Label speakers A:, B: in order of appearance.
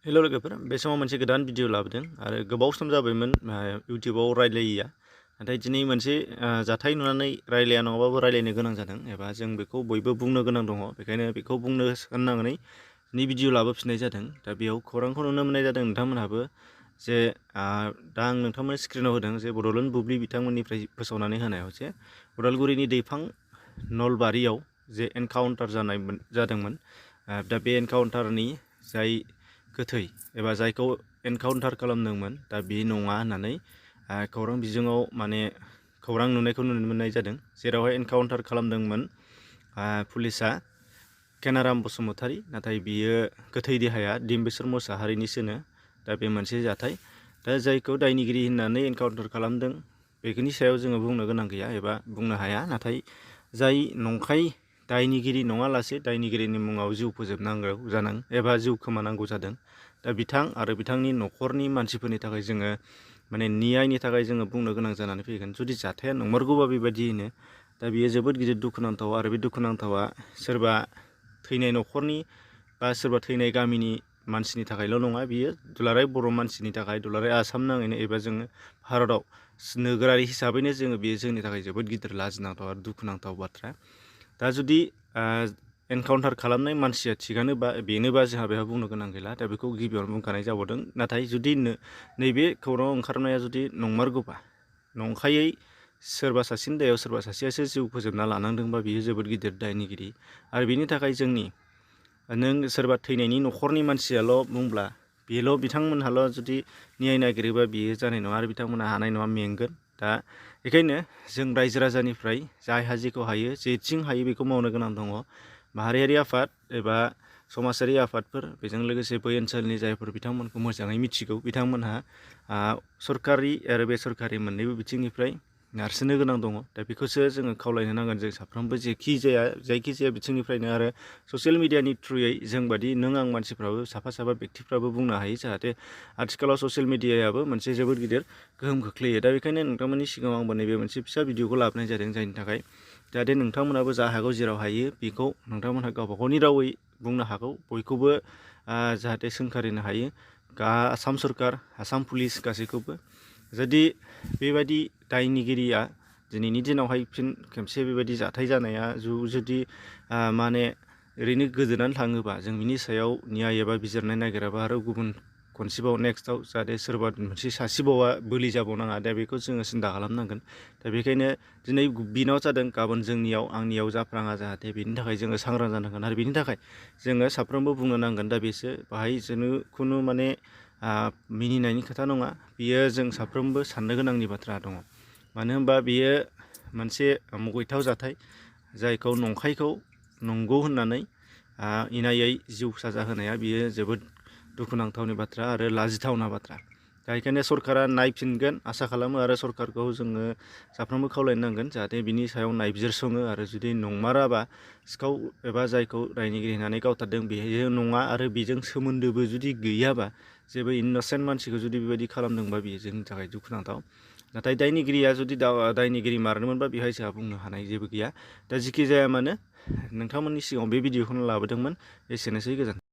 A: हेल' लोगोफोर, बे समाव मोनसे गोदान भिडिअ लाबोदों आरो गोबाव सम जाबायमोन इउटिउबाव रायलायैया। नाथाय दिनै मोनसे जाथाय नुनानै रायलाया नङाबाबो रायलायनो गोनां जादों एबा जों बेखौ बयबो बुंनो गोनां दङ। बेखायनो बेखौ बुंनो होननानै नि भिडिअ लाबोफिननाय जादों। दा बेयाव खौरांखौ नुनो मोननाय जादों नोंथांमोनहाबो जे दा आं नोंथांमोन स्क्रिनाव होदों जे बड'लेण्ड बुब्लि बिथांमोननिफ्राय फोसावनानै होनायाव जे उदालगुरिनि दैफां नलबारियाव जे एनकाउन्टार जादोंमोन। दा बे एनकाउन्टारनि जाय गोथै एबा जायखौ एनकाउन्टार खालामदोंमोन दा बे नङा होननानै खौरां बिजोङाव माने खौरां नुनायखौ नुनो मोननाय जादों। जेरावहाय एनकाउन्टार खालामदोंमोन पुलिसा केनाराम बसुमतारी, नाथाय बियो गोथै देहाया डिम्बेश्वर मोसाहारिनिसोनो। दा बे मोनसे जाथाय। दा जायखौ दायनिगिरि होननानै एनकाउन्टार खालामदों बेनि सायाव जोङो बुंनो गोनां गैया एबा बुंनो हाया। नाथाय जाय नंखाय दायनिगिरि नङालासे दायनिगिरिनि मुङाव जिउ फोजोबनांगौ जादों एबा जिउ खोमानांगौ जादों। दा बिथां आरो बिथांनि न'खरनि मानसिफोरनि थाखाय जोङो माने न्यायनि थाखाय जोङो बुंनो गोनां जानानै फैगोन। जुदि जाथाया नंमारगौबा बेबायदियैनो दा बियो जोबोद गिदिर दुखुनांथाव आरो बे दुखुनांथावा सोरबा थैनाय न'खरनि बा सोरबा थैनाय गामिनि मानसिनि थाखायल' नङा, बियो दुलाराय बर' मानसिनि थाखाय दुलाराय आसाम नाङैनो एबा जोङो भारताव नोगोरारि हिसाबैनो जोङो बेयो जोंनि थाखाय जोबोद गिदिर लाजिनांथाव आरो दुखुनांथाव बाथ्रा। दा जुदि एनकाउन्टार खालामनाय मानसिया थिगानोबा बेनोबा जोंहा बेहा बुंनो गोनां गैला। दा बेखौ गिबियावनो बुंखानाय जाबावदों। नाथाय जुदि नैबे खौराङाव ओंखारनाया जुदि नंमारगौबा, नंखायै सोरबा सासेनि दायाव सोरबा सासेयासो जिउ फोजोबना लानांदोंबा बियो जोबोद गिदिर दायनिगिरि। आरो बेनि थाखाय नों सोरबा थैनायनि न'खरनि मानसियाल' बुंब्ला बेल' बिथांमोनहाल' जुदि न्याय नागिरोबा बियो जानाय नङा आरो बिथांमोनहा हानाय नङा, मेंगोन। दा बेखायनो जों रायजो राजानिफ्राय जायहा जेखौ हायो जेथिं हायो बेखौ मावनो गोनां दङ। माहारियारि आफाद एबा समाजारि आफादफोर, बेजों लोगोसे बै ओनसोलनि जायफोर बिथांमोनखौ मोजाङै मिथिगौ बिथांमोनहा सरकारि आरो बेसरकारि मोननैबो बिथिंनिफ्राय नारसिननो गोनां दङ। दा बेखौसो जोङो खावलायनो नांगोन जों साफ्रोमबो जायखिजाया बिथिंनिफ्रायनो। आरो ससियेल मिडियानि थ्रुयै जोंबादि नों आं मानसिफ्राबो साफा बेक्तिफ्राबो बुंनो हायो, जाहाथे आथिखालाव ससियेल मिडियायाबो मोनसे जोबोद गिदिर गोहोम खोख्लैयो। दा बेखायनो नोंथांमोननि सिगाङाव आंबो नैबे मोनसे फिसा भिडिअखौ लाबोनाय जादों, जायनि थाखाय जाहाथे नोंथांमोनाबो जा हागौ जेराव हायो बेखौ नोंथांमोनहा गावबा गावनि रावै बुंनो हागौ, बयखौबो जाहाथे सोंखारिनो हायो। आसाम सरकार, आसाम पुलिस गासैखौबो जुदि बेबायदि दायनिगिरिया दिनैनि दिनावहाय फिन खेबसे बेबायदि जाथाय जानाया जुदि माने ओरैनो गोदोनानै थाङोबा, जों बिनि सायाव न्याय एबा बिजिरनाय नागिराबा आरो गुबुन खनसेबाव नेक्स्टआव जाहाथे सोरबा मोनसे सासेबावा बोलि जाबावनाङा, दा बेखौ जोङो सिन्था खालामनांगोन। दा बेखायनो दिनै बिनाव जादों गाबोन जोंनियाव आंनियाव जाफ्राङा, जाहाथे बेनि थाखाय जोङो सांग्रां जानांगोन। आरो बेनि थाखाय जोङो साफ्रोमबो बुंनो नांगोन। दा बेसो बाहाय खुनु माने मिनिनायनि खोथा नङा, बियो जों साफ्रोमबो साननो गोनांनि बाथ्रा दङ। मानो होनबा बियो मोनसे मुगैथाव जाथाय, जायखौ नंखायखौ नंगौ होननानै इनायै जिउ साजा होनाया बियो जोबोद दुखुनांथावनि बाथ्रा आरो लाजिथावना बाथ्रा। दा बेखायनो सरकारा नायफिनगोन आसा खालामो आरो सरकारखौ जोङो साफ्रोमबो खावलायनांगोन जाहाथे बिनि सायाव नायबिजिरसङो। आरो जुदि नंमाराबा सिखाव एबा जायखौ दायनिगिरि होननानै गावथारदों बेयो नङा आरो बेजों सोमोन्दोबो जुदि गैयाबा, जेबो इन'सेन्ट मानसिखौ जुदि बेबायदि खालामदोंबा बेयो जोंनि थाखाय दुखुनांथाव। नाथाय दायनिगिरिया जुदि दायनिगिरि मारनोमोनबा बेहाय जोंहा बुंनो हानाय जेबो गैया। दा जिखि जाया मानो नोंथांमोननि सिगाङाव बे भिडिअखौनो लाबोदोंमोन। एसेनोसै, गोजोन्थों।